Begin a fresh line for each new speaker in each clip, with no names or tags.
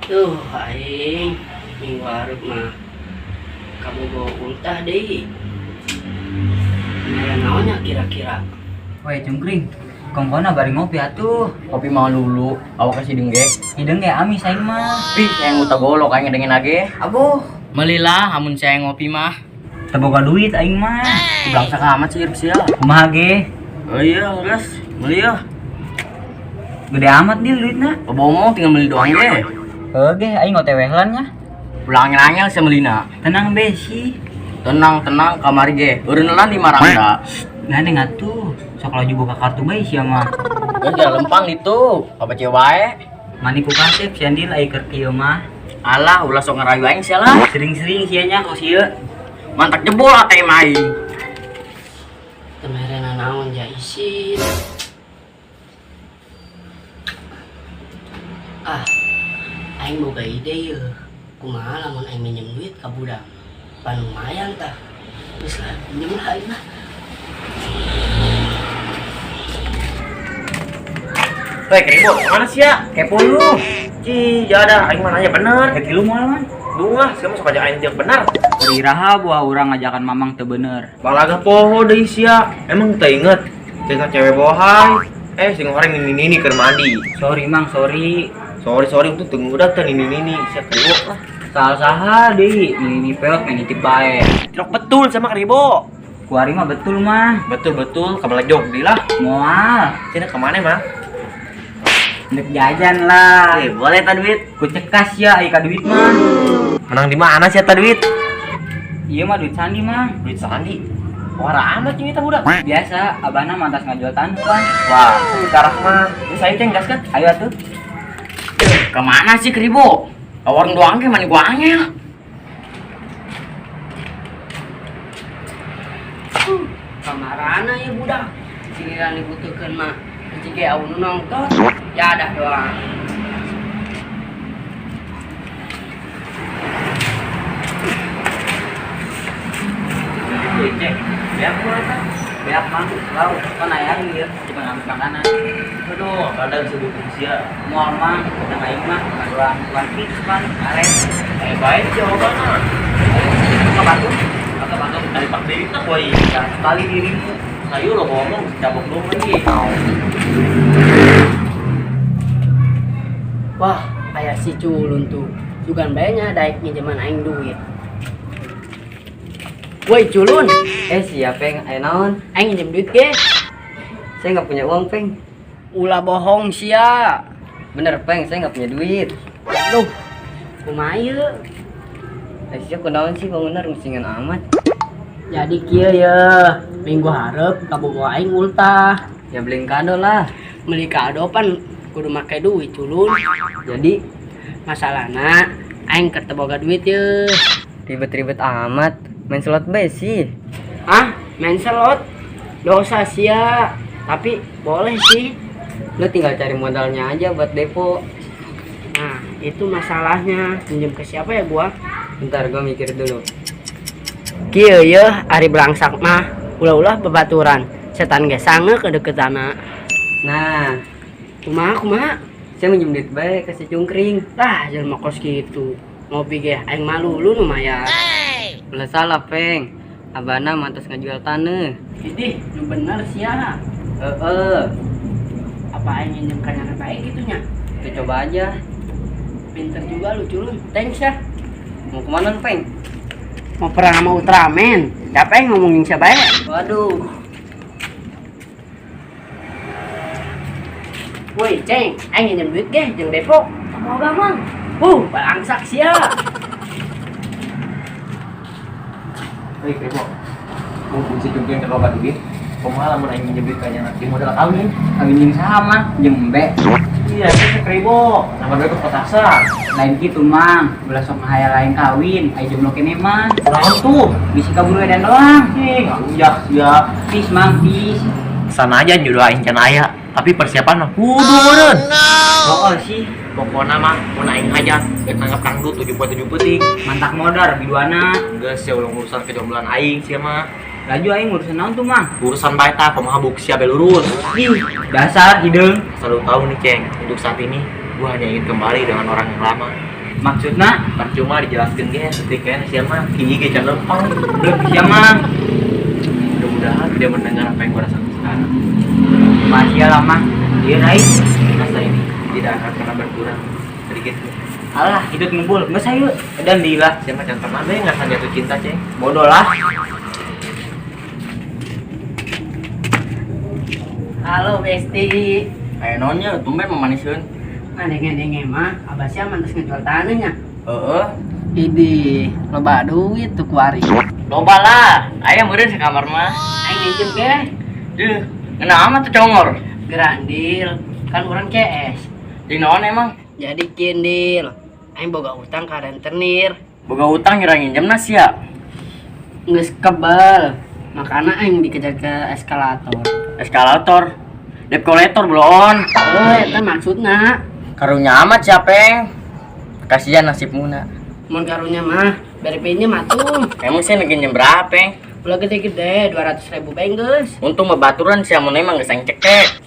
Tuh, aing minggu hareup mah kabogoh ultah deui. Mere naonnya kira-kira?
Woi cungkring, kongkona bari ngopi atuh.
Kopi mau lulu, awak kasih dengge.
Hideung ge amis aing mah.
Ih, yang utah golok aing ngedengin lagi.
Abuh,
Melilah amun saya ngopi mah.
teu boga duit aing mah.
Belangsak amat sih sia.
Kumaha ge?
Oh iya, geus. Beli ya.
Gede amat deal duitna.
Bohong tinggal beli doang ge.
Heuh ge aing OTW heula nya.
Pulang angel saya melina.
Tenang be sih.
Tenang, tenang kamari ge. Eureun di Marangga.
Gandeng atuh. Sok laju boga kartu bae sia mah.
Geus jalan lempang itu. Apa cewek bae?
Mani ku kasep sia deal ai keur kieu mah.
Alah, ulah sok ngerayu aing sia lah.
Sering-sering sia nya kos ieu.
Mantak jebol ATM aing.
Teu merena naon ja isin. Ah, aing boga ide yeuh. Kumaha lamun aing minjem duit ka budak? Pan lumayan tah. Geus lah, minjem lah aing mah.
Weh, keribu, kemana sih ya?
Kepo lu.
Cih, jadah, aing mah nanya bener.
Rek lu moal man.
Dung lah, saya mah sok aja aing tiap benar.
Beri iraha buah urang ngajakan mamang teu bener.
Balaga poho deui sia. Emang teu inget cerita cewek bohai. Eh, sing goreng nini-nini keur mandi.
Sorry mang, sorry.
Sorry, sorry, untuk tunggu udah teh nini-nini sia keribu lah.
Salah saha deui, ini peot main nitip bae.
Tidak betul sama keribu.
Kuari mah betul mah.
Betul betul, kabelejog deui lah.
Moal,
Cina kemana mah?
nek jajan lah.
Eh, boleh ta duit?
Ku cekas ya ai ka duit mah.
Menang di mana sih eta duit?
Iya mah duit sandi mah.
Duit sandi. Wah, amat ini teh budak.
Biasa, abana mantas ngajual tanah kan.
Wah, sekarang mah. Ini saya ceng gas kan?
Ayo atuh.
Kemana sih keribu? Warung doang ge mani gua angel.
Kamarana ya budak. Giliran dibutuhkeun mah hiji ge au nu nongton. Ya dah doang.
Cek, beak gua eta.
Beak mang, lau, kan aya ieu cuma ngambil makanan.
Aduh, kadang bisa dukung sia.
Moal mang, sedang aing mah ngajual one piece pan, karet.
Eh, baik jawabannya.
Ka batu,
Kata batu dari Pak Dewi tak woi.
sekali dirimu.
Sayu lo ngomong cabok dong lagi.
Wah, aya si culun tuh. Sugan bae nya daek minjeman aing duit. Woi culun,
Eh, siapa yang ayo naon?
aing minjem duit ge.
Saya nggak punya uang, Peng.
Ulah bohong sia.
Bener, Peng, saya nggak punya duit.
Aduh, kumaha ieu?
Eh, siapa kunaon sih bangunan rusingan amat.
Jadi kieu ye, minggu hareup kabogoh aing ultah.
Ya beliin kado lah.
Meuli kado pan kudu make duit culun.
Jadi
Masalahna aing keur teu boga duit ye.
ribet-ribet amat. Main slot bae sih.
Ah, main slot? Dosa sia. Tapi boleh sih.
Lu tinggal cari modalnya aja buat depo.
Nah, itu masalahnya. Minjem ke siapa ya gua?
Bentar gua mikir dulu.
Kieu ye, ari belangsak mah ulah-ulah bebaturan. Setan ge sange ke deketana.
Nah,
Kumaha kumaha?
saya minjem duit bae ke si cungkring.
Lah, jelema kos kitu. Ngopi ge aing malu lu nu mayar.
Ulah salah, Peng. Abana mantas ngejual tanah.
Idih, nu bener sia.
Heeh,
Apa aing minjem ka nyana bae kitu nya?
itu coba aja.
Pinter juga lu culun. Thanks ya.
Mau kemana lu, Peng?
Mau perang sama Ultraman. Siapa yang ngomongin siapa ya?
Waduh.
Woi, Ceng, aing minjem duit ge jeung Depok.
Semoga mang.
Balangsak sia.
Hei, Kribo. Mumpung si Cungkring terloba duit, kumaha lamun aing minjem duit ka nyana di modal kawin.
Kawin jeung saha mang? Jeung embe.
Iya, itu si Kribo. Nama gue ke petasan.
Lain kitu mang, ulah sok ngahayal lain kawin, ai jomblo kene mah.
Naon tuh?
Bisi kabur edan doang.
Ih, ngalunjak sia.
Peace mang, peace.
Sana aja jodoh aing can aya, tapi persiapan mah kudu meureun.
Oh, sih,
Pokona mah mun aing hajat, geus nanggap dangdut 7 poe 7 peuting.
mantak modar biduana.
Geus sia ulah urusan kejombloan aing sia mah.
Laju aing urusan naon tuh mang?
Urusan bae tah kumaha buk sia be lurus.
Ih, dasar hideung.
Selalu tahu nih, Ceng, untuk saat ini gua hanya ingin kembali dengan orang yang lama.
Maksudna
Percuma dijelaskeun ge setik kayaknya sia mah hiji ge can lempang.
Belum sia mah.
Mudah-mudahan dia mendengar apa yang gua rasakan sekarang.
Masih lah mah. Iya aing.
Rasa ini tidak akan pernah berkurang sedikit pun.
Alah, hidup ngumpul. Geus ayo. Dan dilah.
Siapa can pernah deh ngerasain jatuh cinta, Ceng.
Bodoh lah.
Halo Besti.
Aya naon nya tumben mamaniseun.
Ngadenge-denge mah abah sia mantas ngejual tanahnya.
Heeh.
Idi, loba duit tuh kuari.
Loba lah, aya meureun sakamar mah.
Aing nginjem ke?
Duh, ngeunah amat tuh congor.
Gerandil, kan orang CS.
Jeung naon emang?
Jadi kindil, aing boga utang ka rentenir.
Boga utang ngira nginjem sia.
Geus kebal, makana aing dikejar ke eskalator.
Eskalator. Debt collector belon.
Oh, eta maksudna.
Karunya amat siapa yang kasihan nasibmu na.
Mun karunya mah, bere pinjem atuh.
Emang sih nginjem berapa yang?
Ulah gede-gede, 200.000 bae geus.
Untung babaturan sia mun emang geus aing cekek.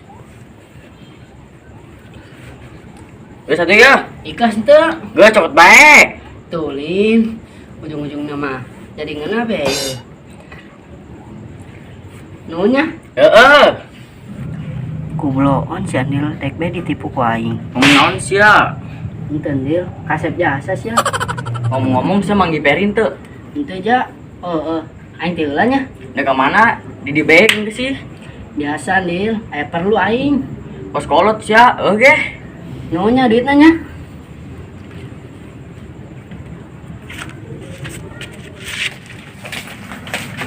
Geus atuh ya.
Ikhlas henteu.
Geus copot bae.
Tulin, ujung-ujungnya mah jadi ngeunah bae. Nuhun nya.
Heeh.
Kubloon si Andil tek bae ditipu ku aing.
Ngomong naon sia?
Henteu Ndil, kasep jasa sia.
Ngomong-ngomong sia manggi perin teu?
Henteu ja. Oh, aing teh heula nya.
Da ka mana? Di bae geus sih.
Biasa Ndil, aya perlu aing.
Kos kolot sia, oke.
Nuhun nya duitna nya.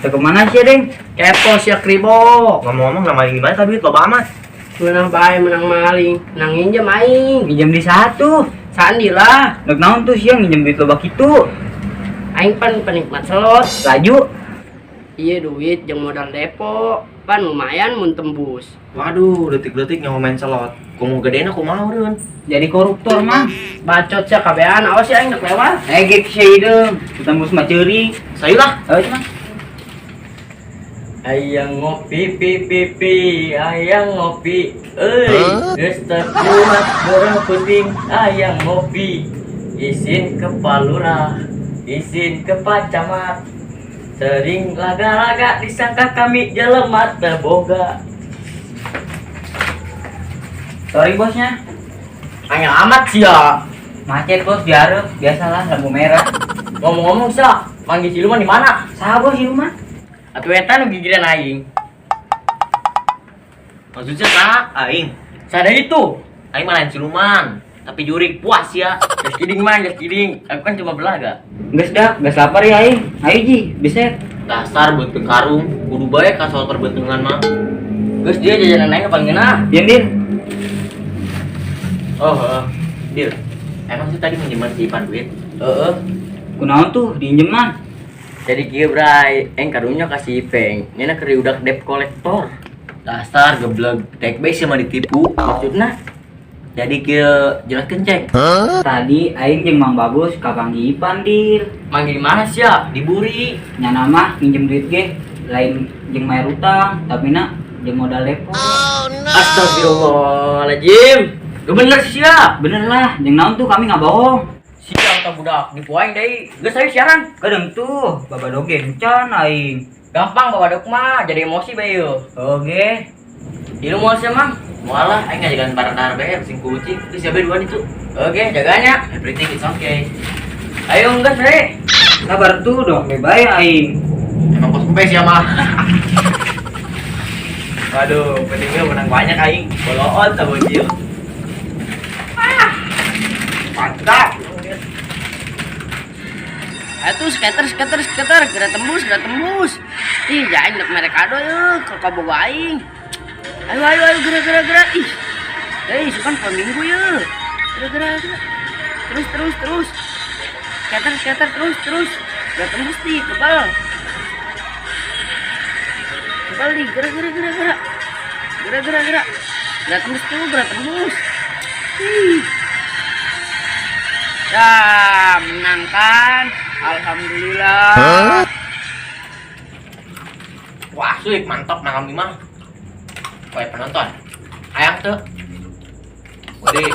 Kita kemana sih, Deng?
Kepo sia kribo.
Ngomong-ngomong nama maling di mana duit loba amat.
Menang bae menang maling, menang nginjem aing.
Nginjem di satu.
Sandi lah,
Dek naon tuh sia nginjem duit loba kitu.
Aing pan penikmat slot.
Laju.
Iya duit jeung modal depo, pan lumayan mun tembus.
Waduh, detik-detik nyawa main slot. Kumu gedena kumaha eureun?
Jadi koruptor mah.
Bacot sia kabehan, awas ya aing dek lewat.
Eh gek sia hideung. Tembus mah ceuri.
Saya lah.
Ayo mah.
Ayang ngopi pi pi pi, ayang ngopi, euy, geus teu kuat borong penting, ayang ngopi. Izin ke Pak Lurah, izin ke Pak Camat. Sering laga-laga disangka kami jelema teu boga.
Sorry bosnya.
Angel amat sia.
Macet bos di hareup, biasalah lampu merah.
Ngomong-ngomong sia, manggil siluman di mana?
Saha bos siluman?
Atuh eta nu gigireun aing.
Maksudnya tak aing.
Sada itu.
Aing mah lain siluman, tapi jurik puas ya.
Just kidding man, just kidding. Aku kan cuma belaga.
Geus dah, geus lapar ya aing. Ayo ji, bisa.
Dasar beuteung karung, kudu bae ka soal perbentungan mah.
Geus dia jajanan aing paling ngeunah.
Dian, Din.
Oh, heeh. Dil. Emang sih tadi minjeman si Ipan duit?
Heeh.
Kunaon tuh diinjeman?
Jadi kieu bray, aing karunya ka si Ipeng. Nyeuna keur diudak debt collector.
Dasar geblek, tek bae sia mah ditipu.
Maksudna?
Jadi kieu jelaskeun cek.
Tadi aing jeung Mang Bagus ka panggi Ipan, Dil.
Manggil di mana sia?
Diburi.
Nyana mah minjem duit ge lain jeung bayar utang, tapi na jeung modal depo.
Oh, no. Astagfirullahaladzim. Lu bener sia?
Bener lah, jeung naon tuh kami nggak bohong.
Sia tah budak, nipu aing deui. Geus ayo siaran.
Kadang tuh babadog ge encan aing.
Gampang babadog mah, jadi emosi bae yeuh.
Oke.
Di lu moal sia mang?
Moal lah, aing ngajagan barang dahar bae sing kucing. Geus sia bae duaan itu.
Oke, jaganya.
Everything is okay.
Ayo geus we.
Sabar tuh dong, bae aing.
Emang kos empe sia mah. Waduh, pentingnya menang banyak aing. Boloon ta bocil.
Mantap.
Atuh skater skater skater geura tembus geura tembus. Ih, aing dek mere kado yeuh ka kabogo aing. Ayo ayo ayo geura geura geura. Ih. Euy, sukan poe minggu yeuh. Geura geura geura. Terus terus terus. Skater skater terus terus. Geura tembus nih kebal. Kebal nih geura geura geura geura. Geura geura geura. Geura tembus tuh, geura tembus. Ih. Ya, menang kan? Alhamdulillah.
Huh? Wah, suik mantap malam ini mah. Wah, penonton. Ayang tuh. Udah.